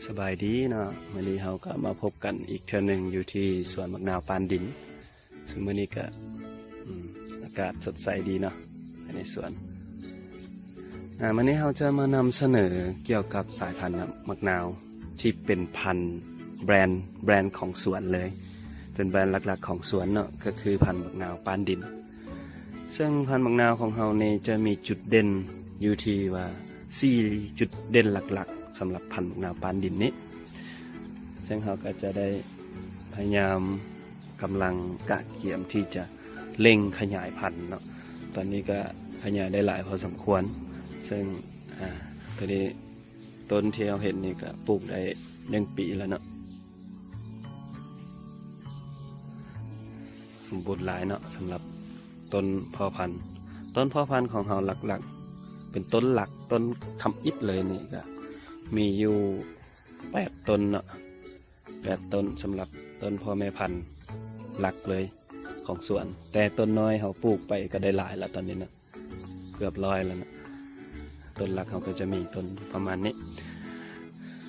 ສະບາຍດີເນາະ, ມື້ນີ້ເຮົາກໍມາພົບກັນອີກເທື່ອໜຶ່ງຢູ່ທີ່ສວນໝາກນາວປານດິນ. ຊຶ່ງມື້ນີ້ກໍ ອືມ ອາກາດສົດໃສດີເນາະ ໃນສວນ. ອາ ມື້ນີ້ເຮົາຈະມານຳສະເໜີກ່ຽວກັບສາຍພັນໝາກນາວທີ່ເປັນພັນແບຣນ ແບຣນຂອງສວນເລີຍ, ເປັນແບຣນຫຼັກໆຂອງສວນເນາະ, ກໍຄືພັນໝາກນາວປານດິນ. ເຊິ່ງພັນໝາກນາວຂອງເຮົານີ້ຈະມີຈຸດເດັ່ນຢູ່ທີ່ວ່າ ສີ່ຈຸດເດັ່ນຫຼັກໆ ສຳລັບພັນໝາກນາວປານດິນນີ້. ເຊິ່ງເຮົາກໍຈະໄດ້ພະຍາຍາມ ກຳລັງກະກຽມທີ່ຈະເລັ່ງຂະຫຍາຍພັນເນາະ. ຕອນນີ້ກໍຂະຫຍາຍໄດ້ຫຼາຍພໍສົມຄວນ, ເຊິ່ງ ອາ ຕົວນີ້ ຕົ້ນທີ່ເຮົາເຫັນນີ້ກໍປູກໄດ້ໜຶ່ງປີແລ້ວເນາະ. ສົມບູນຫຼາຍເນາະ ສຳລັບຕົ້ນພໍ່ພັນ. ຕົ້ນພໍ່ພັນຂອງເຮົາຫຼັກໆ ເປັນຕົ້ນຫຼັກ ຕົ້ນທຳອິດເລີຍນີ້ກໍມີຢູ່ແປດຕົ້ນເນາະ, ແປດຕົ້ນ ສຳລັບຕົ້ນພໍ່ແມ່ພັນຫຼັກເລີຍຂອງສວນ. ແຕ່ຕົ້ນນ້ອຍເຮົາປູກໄປກໍໄດ້ຫຼາຍແລ້ວຕອນນີ້ເນາະ, ເກືອບຮ້ອຍແລ້ວເນາະ. ຕົ້ນຫຼັກເຮົາກໍຈະມີຕົ້ນປະມານນີ້,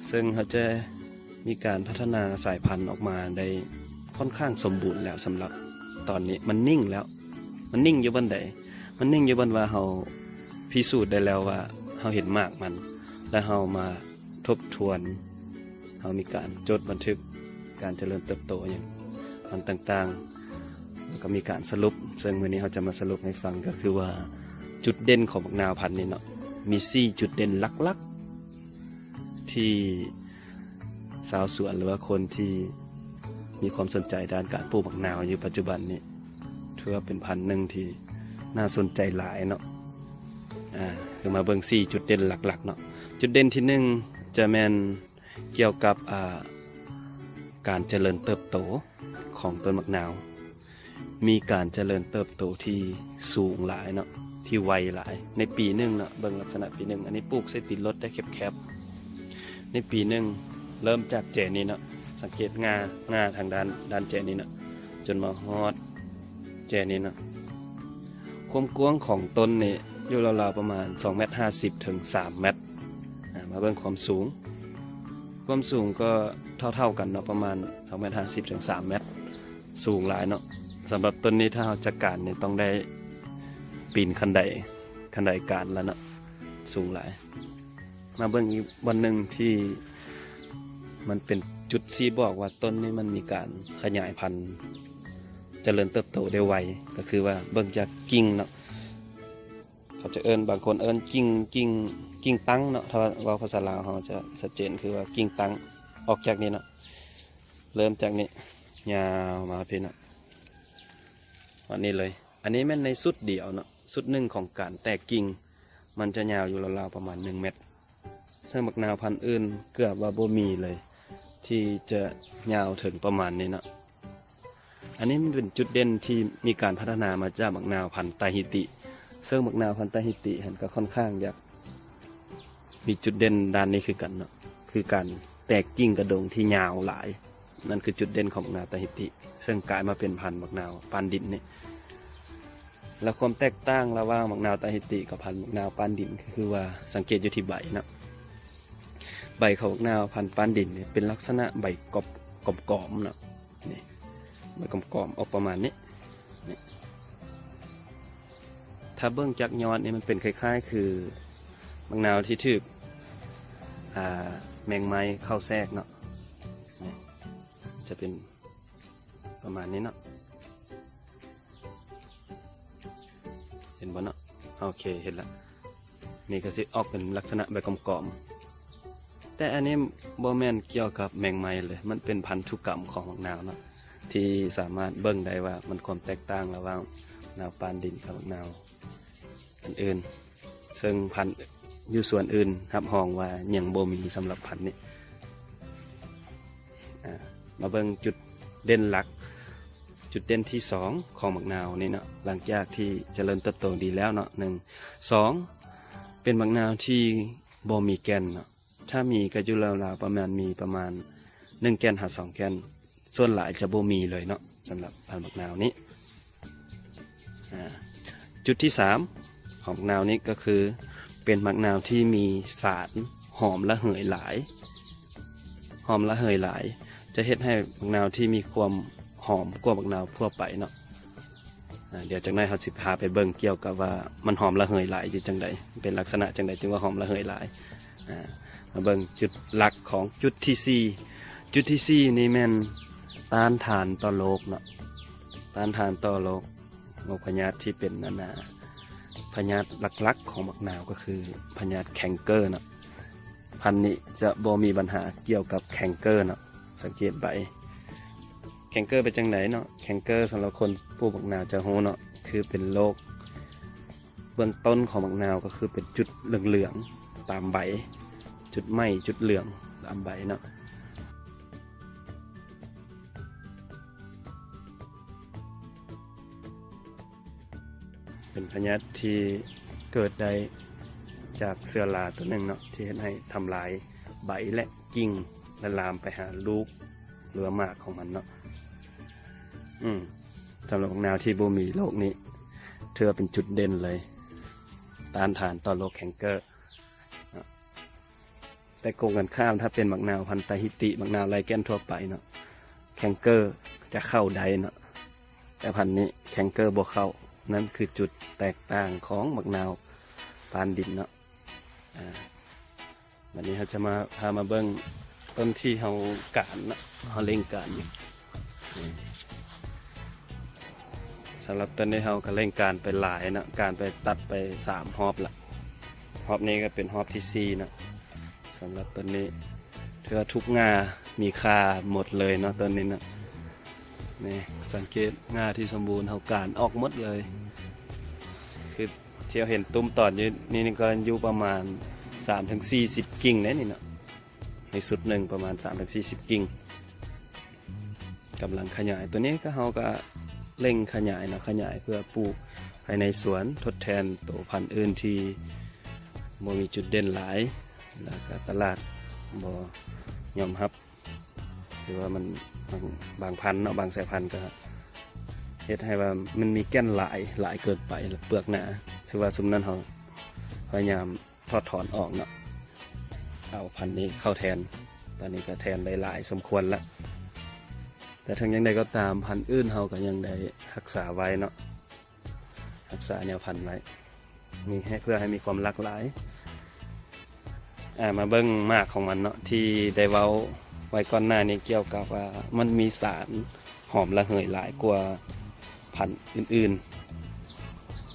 ເຊິ່ງເຮົາຈະມີການພັດທະນາສາຍພັນອອກມາໄດ້ຄ່ອນຂ້າງສົມບູນແລ້ວ. ສຳລັບຕອນນີ້ມັນນິ່ງແລ້ວ. ມັນນິ່ງຢູ່ບ່ອນໃດ? ມັນນິ່ງຢູ່ບ່ອນວ່າເຮົາພິສູດໄດ້ແລ້ວວ່າເຮົາເຫັນໝາກມັນ ແລະ ເຮົາມາ ທົບທວນ, ເຮົາມີການຈົດບັນທຶກການຈະເລີນເຕີບໂຕຫຍັງມັນຕ່າງໆ ແລ້ວກໍມີການສະຫຼຸບ. ເຊິ່ງມື້ນີ້ເຮົາຈະມາສະຫຼຸບໃຫ້ຟັງ ກໍຄືວ່າຈຸດເດັ່ນຂອງໝາກນາວພັນນີ້ເນາະ, ມີສີ່ຈຸດເດັ່ນຫຼັກໆ ທີ່ຊາວສວນ ຫຼືວ່າຄົນທີ່ມີຄວາມສົນໃຈດ້ານການປູກໝາກນາວຢູ່ປັດຈຸບັນນີ້ ຖືວ່າເປັນພັນໜຶ່ງທີ່ໜ້າສົນໃຈຫຼາຍເນາະ. ອາ ຄືມາເບິ່ງສີ່ຈຸດເດັ່ນຫຼັກໆເນາະ. ຈຸດເດັ່ນທີໜຶ່ງຈະແມ່ນກ່ຽວກັບ ອາ ການຈະເລີນເຕີບໂຕຂອງຕົ້ນໝາກນາວ. ມີການຈະເລີນເຕີບໂຕທີ່ສູງຫຼາຍເນາະ, ທີ່ໄວຫຼາຍ. ໃນປີໜຶ່ງເນາະ, ເບິ່ງລັກສະນະປີໜຶ່ງ, ອັນນີ້ປູກໃສ່ຕີນລົດໄດ້ແຄບໆ. ໃນປີໜຶ່ງ ເລີ່ມຈາກແຈນີ້ເນາະ, ສັງເກດງ່າ ງ່າທາງດ້ານ ດ້ານແຈນີ້ເນາະ, ຈົນມາຮອດແຈນີ້ເນາະ. ຄວາມກວ້າງຂອງຕົ້ນນີ້ຢູ່ລາວໆປະມານສອງແມັດຫ້າສິບເຖິງສາມແມັດ. ອາ ມາເບິ່ງຄວາມສູງ, ຄວາມສູງກໍເທົ່າໆກັນເນາະ, ປະມານສອງແມັດຫ້າສິບເຖິງສາມແມັດ, ສູງຫຼາຍເນາະ. ສຳລັບຕົ້ນນີ້ ຖ້າເຮົາຈັດການນີ້ ຕ້ອງໄດ້ປີນຄັນໄດ ຄັນໄດການລະເນາະ, ສູງຫຼາຍ. ມາເບິ່ງອີກບ່ອນໜຶ່ງທີ່ມັນເປັນຈຸດຊີ້ບອກວ່າຕົ້ນນີ້ມັນມີການຂະຫຍາຍພັນ ຈະເລີນເຕີບໂຕໄດ້ໄວ, ກໍຄືວ່າເບິ່ງຈາກກິ່ງເນາະ, ເຂົາຈະເອີ້ນ ບາງຄົນເອີ້ນກິ່ງ ກິ່ງ ກິ່ງຕັ້ງເນາະ, ຖ້າເວົ້າພາສາລາວເຮົາຈະຊັດເຈນຄືວ່າກິ່ງຕັ້ງ. ອອກຈາກນີ້ເນາະ, ເລີ່ມຈາກນີ້ ຍາວມາຮອດພີ້ເນາະ, ຮອດນີ້ເລີຍ. ອັນນີ້ແມ່ນໃນຊຸດດຽວເນາະ, ຊຸດໜຶ່ງຂອງການແຕກກິ່ງ ມັນຈະຍາວຢູ່ລາວໆປະມານໜຶ່ງແມັດ. ເຊິ່ງໝາກນາວພັນອື່ນເກືອບວ່າບໍ່ມີເລີຍ ທີ່ຈະຍາວເຖິງປະມານນີ້ເນາະ. ອັນນີ້ມັນເປັນຈຸດເດັ່ນທີ່ມີການພັດທະນາມາຈາກໝາກນາວພັນຕາຮິຕິ, ເຊິ່ງໝາກນາວພັນຕາຣິຕິຫັ້ນກໍຄ່ອນຂ້າງຢາກມີຈຸດເດັ່ນດ້ານນີ້ຄືກັນເນາະ, ຄືການແຕກກິ່ງກະດົງທີ່ຍາວຫຼາຍ. ນັ້ນຄືຈຸດເດັ່ນຂອງໝາກນາວຕາຮິຕິ ເຊິ່ງກາຍມາເປັນພັນໝາກນາວປານດິນນີ້. ແລະ ຄວາມແຕກຕ່າງລະຫວ່າງໝາກນາວຕາຮິຕິກັບພັນໝາກນາວປານດິນ ກໍຄືວ່າສັງເກດຢູ່ທີ່ໃບເນາະ, ໃບຂອງໝາກນາວພັນປານດິນນີ້ເປັນລັກສະນະໃບກອບ ກອມໆເນາະ, ນີ້ ໃບກອມໆ ອອກປະມານນີ້ ນີ້. ຖ້າເບິ່ງຈາກຍອດນີ້ ມັນເປັນຄ້າຍໆຄືໝາກນາວທີ່ຖືກ ອາ ແມງໄມ້ເຂົ້າແຊກເນາະ, ນີ້ ຈະເປັນປະມານນີ້ເນາະ, ເຫັນບໍ່ເນາະ? ໂອເຄ ເຫັນລະ. ນີ້ກໍຊິອອກເປັນລັກສະນະໃບກອມໆ, ແຕ່ອັນນີ້ບໍ່ແມ່ນກ່ຽວກັບແມງໄມ້ເລີຍ, ມັນເປັນພັນທຸກຳຂອງໝາກນາວເນາະ ທີ່ສາມາດເບິ່ງໄດ້ວ່າມັນຄວາມແຕກຕ່າງລະຫວ່າງໝາກນາວປານດິນກັບໝາກນາວອັນອື່ນ, ເຊິ່ງພັນຢູ່ສວນອື່ນຮັບຮອງວ່າຍັງບໍ່ມີສຳລັບພັນນີ້. ອາ ມາເບິ່ງຈຸດເດັ່ນຫຼັກ, ຈຸດເດັ່ນທີສອງຂອງໝາກນາວນີ້ເນາະ, ຫຼັງຈາກທີ່ຈະເລີນເຕີບໂຕດີແລ້ວເນາະ ໜຶ່ງ, ສອງ ເປັນໝາກນາວທີ່ບໍ່ມີແກ່ນເນາະ, ຖ້າມີກໍຢູ່ລາວໆປະມານ ມີປະມານໜຶ່ງແກ່ນຫາສອງແກ່ນ, ສ່ວນຫຼາຍຈະບໍ່ມີເລີຍເນາະ ສຳລັບພັນໝາກນາວນີ້. ອາ ຈຸດທີສາມຂອງໝາກນາວນີ້ກໍຄືເປັນໝາກນາວທີ່ມີສານຫອມລະເຫີຍຫຼາຍ. ຫອມລະເຫີຍຫຼາຍ ຈະເຮັດໃຫ້ບັກນາວທີ່ມີຄວາມຫອມກວ່າບັກນາວທົ່ວໄປເນາະ. ອາ ດຽວຈັກໜ້ອຍເຮົາຊິພາໄປເບິ່ງກ່ຽວກັບວ່າມັນຫອມລະເຫີຍຫຼາຍຢູ່ຈັ່ງໃດ, ເປັນລັກສະນະຈັ່ງໃດຈຶ່ງວ່າຫອມລະເຫີຍຫຼາຍ. ອາ ມາເບິ່ງຈຸດຫຼັກຂອງຈຸດທີສີ່. ຈຸດທີສີ່ນີ້ແມ່ນຕ້ານທານຕໍ່ໂລກເນາະ, ຕ້ານທານຕໍ່ໂລກ ໂລກພະຍາດທີ່ເປັນອັນນາ ພະຍາດຫຼັກໆຂອງບັກນາວກໍຄືພະຍາດແຄງເກີເນາະ. ພັນນີ້ຈະບໍ່ມີບັນຫາກ່ຽວກັບແຄງເກີເນາະ. ສັງເກດໃບ ແຄງເກີເປັນຈັ່ງໃດເນາະ? ແຄງເກີສຳລັບຄົນປູກບັກນາວຈະຮູ້ເນາະ, ຄືເປັນໂລກເບື້ອງຕົ້ນຂອງບັກນາວ ກໍຄືເປັນຈຸດເຫຼືອງໆຕາມໃບ, ຈຸດໄໝ້ ຈຸດເຫຼືອງຕາມໃບເນາະ. ເປັນພະຍາດທີ່ເກີດໄດ້ຈາກເຊື້ອລາຕົວໜຶ່ງເນາະ ທີ່ເຮັດໃຫ້ທຳລາຍໃບ ແລະ ກິ່ງ ແລະ ລາມໄປຫາລູກ ຫຼືວ່າໝາກຂອງມັນເນາະ. ອືມ ສຳລັບບັກນາວທີ່ບໍ່ມີໂລກນີ້ ຖືວ່າເປັນຈຸດເດັ່ນເລີຍ, ຕ້ານທານຕໍ່ໂລກແຄງເກີ. ແຕ່ກົງກັນຂ້າມ ຖ້າເປັນໝາກນາວພັນຕາຮິຕິ ໝາກນາວໄຮ້ແກ່ນທົ່ວໄປເນາະ ແຄງເກີຈະເຂົ້າໄດ້ເນາະ, ແຕ່ພັນນີ້ແຄງເກີບໍ່ເຂົ້າ. ນັ້ນຄືຈຸດແຕກຕ່າງຂອງໝາກນາວຕ້ານດິນເນາະ. ອາ ບັດນີ້ເຮົາຈະມາ ພາມາເບິ່ງຕົ້ນທີ່ເຮົາການເນາະ, ເຮົາເລັ່ງການຢູ່. ສຳລັບຕົ້ນນີ້ເຮົາກໍເລັ່ງການໄປຫຼາຍເນາະ, ການໄປຕັດໄປສາມຮອບລະ, ຮອບນີ້ກໍເປັນຮອບທີສີ່ເນາະ. ສຳລັບຕົ້ນນີ້ຖືວ່າທຸກງ່າມີຄ່າໝົດເລີຍເນາະ ຕົ້ນນີ້ເນາະ. ນີ້ ສັງເກດງ່າທີ່ສົມບູນ ເຮົາການອອກໝົດເລີຍ. ຄືທີ່ເຮົາເຫັນຕຸ້ມຕອນຢູ່ນີ້ ນີ້ກໍຢູ່ປະມານສາມເຖິງສີ່ສິບກິ່ງເດ້ນີ້ເນາະ, ໃນຊຸດໜຶ່ງປະມານສາມເຖິງສີ່ສິບກິ່ງ. ກຳລັງຂະຫຍາຍ. ຕົວນີ້ກໍ ເຮົາກໍເລັ່ງຂະຫຍາຍເນາະ, ຂະຫຍາຍເພື່ອປູກພາຍໃນສວນ ທົດແທນໂຕພັນອື່ນທີ່ບໍ່ມີຈຸດເດັ່ນຫຼາຍ ແລ້ວກໍຕະຫຼາດບໍ່ຍອມຮັບ ຫຼືວ່າມັນ ບາງ ບາງພັນເນາະ, ບາງສາຍພັນກໍເຮັດໃຫ້ວ່າມັນມີແກ່ນຫຼາຍ ຫຼາຍເກີນໄປ ແລ້ວເປືອກໜາ. ຖືວ່າຊຸມນັ້ນເຮົາພະຍາຍາມ ຖອດຖອນອອກເນາະ, ເອົາພັນນີ້ເຂົ້າແທນ. ຕອນນີ້ກໍແທນໄດ້ຫຼາຍສົມຄວນລະ, ແຕ່ເຖິງຢ່າງໃດກໍຕາມ ພັນອື່ນເຮົາກໍຍັງໄດ້ຮັກສາໄວ້ເນາະ, ຮັກສາແນວພັນໄວ້ ມີໃຫ້ ເພື່ອໃຫ້ມີຄວາມຫຼາກຫຼາຍ. ອາ ມາເບິ່ງໝາກຂອງມັນເນາະ, ທີ່ໄດ້ເວົ້າໄວ້ກ່ອນໜ້ານີ້ກ່ຽວກັບວ່າມັນມີສານ ຫອມລະເຫີຍຫຼາຍກວ່າພັນອື່ນ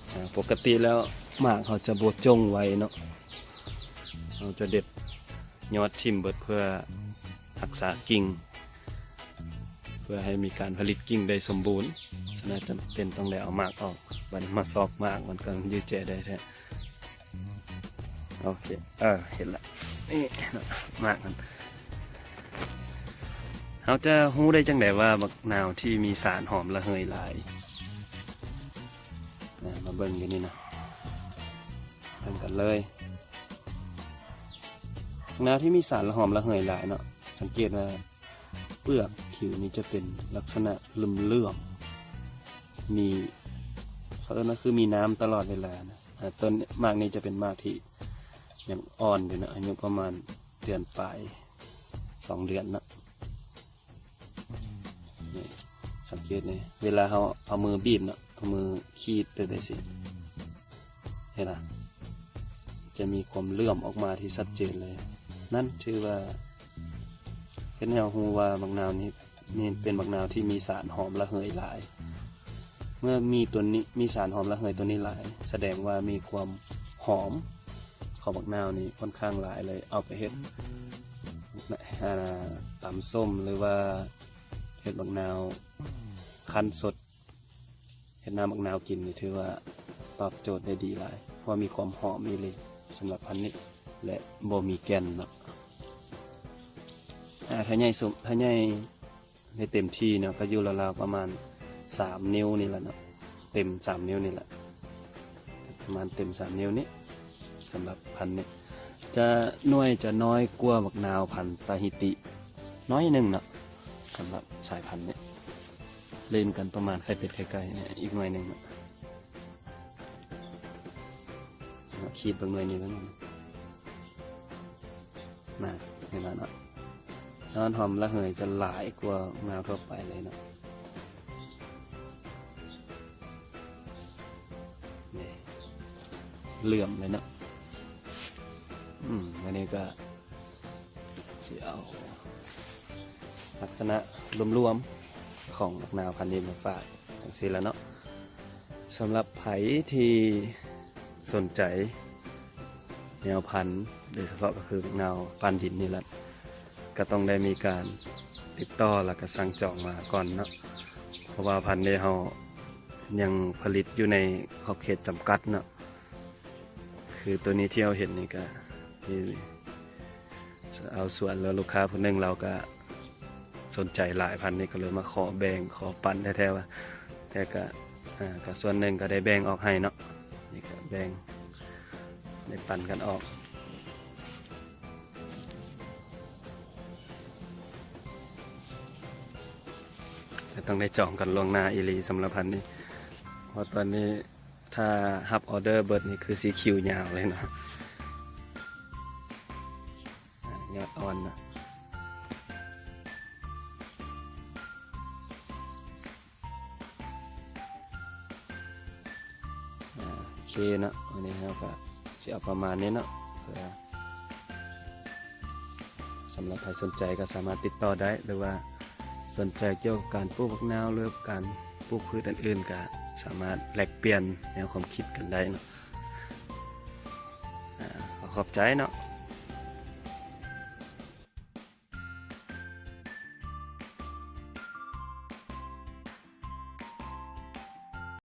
ໆ. ອາ ປົກກະຕິແລ້ວໝາກເຮົາຈະບໍ່ຈົ່ງໄວ້ເນາະ, ເຮົາຈະເດັດຍອດຖິ້ມເບິດເພື່ອຮັກສາກິ່ງ ເພື່ອໃຫ້ມີການຜະລິດກິ່ງໄດ້ສົມບູນ. ສະນັ້ນຈຳເປັນຕ້ອງໄດ້ເອົາໝາກອອກ. ບັດນີ້ມາຊອກໝາກ ມັນກໍຢູ່ແຈໄດ້ແທ້. ໂອເຄ ເອີ ເຫັນລະ ນີ້ໝາກມັນ. ເຮົາຈະຮູ້ໄດ້ຈັ່ງໃດວ່າບັກນາວທີ່ມີສານຫອມລະເຫີຍຫຼາຍ? ອາ ມາເບິ່ງຢູ່ນີ້ເນາະ, ເບິ່ງກັນເລີຍ. ບັກນາວທີ່ມີສານຫອມລະເຫີຍຫຼາຍເນາະ, ສັງເກດວ່າເປືອກຜິວນີ້ຈະເປັນລັກສະນະເຫຼື້ອມໆ ມີ ເຂົາເອີ້ນວ່າຄືມີນ້ຳຕະຫຼອດເວລານະ. ອາ ຕົ້ນໝາກນີ້ຈະເປັນໝາກທີ່ຍັງອ່ອນຢູ່ເນາະ, ອາຍຸປະມານເດືອນປາຍ ສອງເດືອນເນາະ. ນີ້ ສັງເກດນີ້ ເວລາເຮົາເອົາມືບີບເນາະ, ເອົາມືຂີດໄປແບບຊີ້ ເຫັນລະ ຈະມີຄວາມເຫຼື້ອມອອກມາທີ່ຊັດເຈນເລີຍ. ນັ້ນຖືວ່າເຮັດໃຫ້ເຮົາຮູ້ວ່າບັກນາວນີ້ ນີ້ເປັນບັກນາວທີ່ມີສານຫອມລະເຫີຍຫຼາຍ. ເມື່ອມີຕົວນີ້ ມີສານຫອມລະເຫີຍຕົວນີ້ຫຼາຍ ສະແດງວ່າມີຄວາມຫອມຂອງບັກນາວນີ້ຂ້ອນຂ້າງຫຼາຍເລີຍ. ເອົາໄປເຮັດ ອາ ຕຳສົ້ມ ຫຼືວ່າເຮັດບັກນາວຄັ້ນສົດ ເຮັດນ້ຳບັກນາວກິນນີ້ ຖືວ່າຕອບໂຈດໄດ້ດີຫຼາຍ ເພາະວ່າມີຄວາມຫອມອີ່ຫຼີສຳລັບພັນນີ້ ແລະ ບໍ່ມີແກ່ນເນາະ. ອາ ຖ້າໃຫຍ່ສຸດ ຖ້າໃຫຍ່ ໃຫ້ເຕັມທີ່ເນາະ ກໍຢູ່ລາວໆປະມານສາມນິ້ວນີ້ລະເນາະ, ເຕັມສາມນິ້ວນີ້ລະ ປະມານເຕັມສາມນິ້ວນີ້ ສຳລັບພັນນີ້. ຈະ ໜ່ວຍຈະນ້ອຍກວ່າບັກນາວພັນຕາຮິຕິໜ້ອຍໜຶ່ງເນາະ, ສຳລັບສາຍພັນນີ້ ຫຼິ້ນກັນປະມານໄຂ່ເປັດໄຂ່ໄກ່ນີ້ ອີກໜ່ວຍໜຶ່ງເນາະ. ເນາະ ຂີດເບິ່ງໜ່ວຍນີ້ເບິ່ງ ນະ ເຫັນລະເນາະ. ນອນຫອມລະເຫີຍຈະຫຼາຍກວ່າໝາກທົ່ວໄປເລີຍເນາະ. ນີ້ ເຫຼື້ອມເລີຍເນາະ. ອືມ ມື້ນີ້ກໍຊິເອົາລັກສະນະລວມໆຂອງໝາກນາວພັນນີ້ມາຝາກຈັ່ງຊີ້ລະເນາະ. ສຳລັບໃຜທີ່ສົນໃຈແນວພັນ ໂດຍສະເພາະກໍຄືໝາກນາວປານດິນນີ້ລະ ກໍຕ້ອງໄດ້ມີການຕິດຕໍ່ ແລ້ວກໍສັ່ງຈອງມາກ່ອນເນາະ. ເພາະວ່າພັນນີ້ເຮົາຍັງຜະລິດຢູ່ໃນຂອບເຂດຈຳກັດເນາະ. ຄືໂຕນີ້ທີ່ເຮົາເຫັນນີ້ກໍມີຊາວສວນ ແລ້ວລູກຄ້າຜູ້ໜຶ່ງລາວກໍສົນໃຈຫຼາຍພັນນີ້ ກໍເລີຍມາຂໍແບ່ງຂໍປັນແທ້ໆວ່າ ແຕ່ກໍ ອາ ກໍສ່ວນໜຶ່ງກໍໄດ້ແບ່ງອອກໃຫ້ເນາະ. ນີ້ກໍແບ່ງ ໄດ້ປັນກັນອອກ ແຕ່ຕ້ອງໄດ້ຈອງກັນລ່ວງໜ້າອີ່ຫຼີສຳລັບພັນນີ້ ເພາະຕອນນີ້ ຖ້າຮັບອໍເດີເບິດນີ້ຄືຊິຄິວຍາວເລີຍເນາະ. ອາ ຍອດອ່ອນນະ. ອາ ໂອເຄເນາະ ວັນນີ້ເຮົາກໍຊິເອົາປະມານນີ້ເນາະ ເພື່ອ ສຳລັບໃຜສົນໃຈກໍສາມາດຕິດຕໍ່ໄດ້ ຫຼືວ່າສົນໃຈກ່ຽວກັບການປູກໝາກນາວ ຫຼືການປູກພືດອື່ນໆ ກໍສາມາດແລກປ່ຽນແນວຄວາມຄິດກັນໄດ້ເນາະ. ອາ ຂໍຂອບໃຈເນາະ.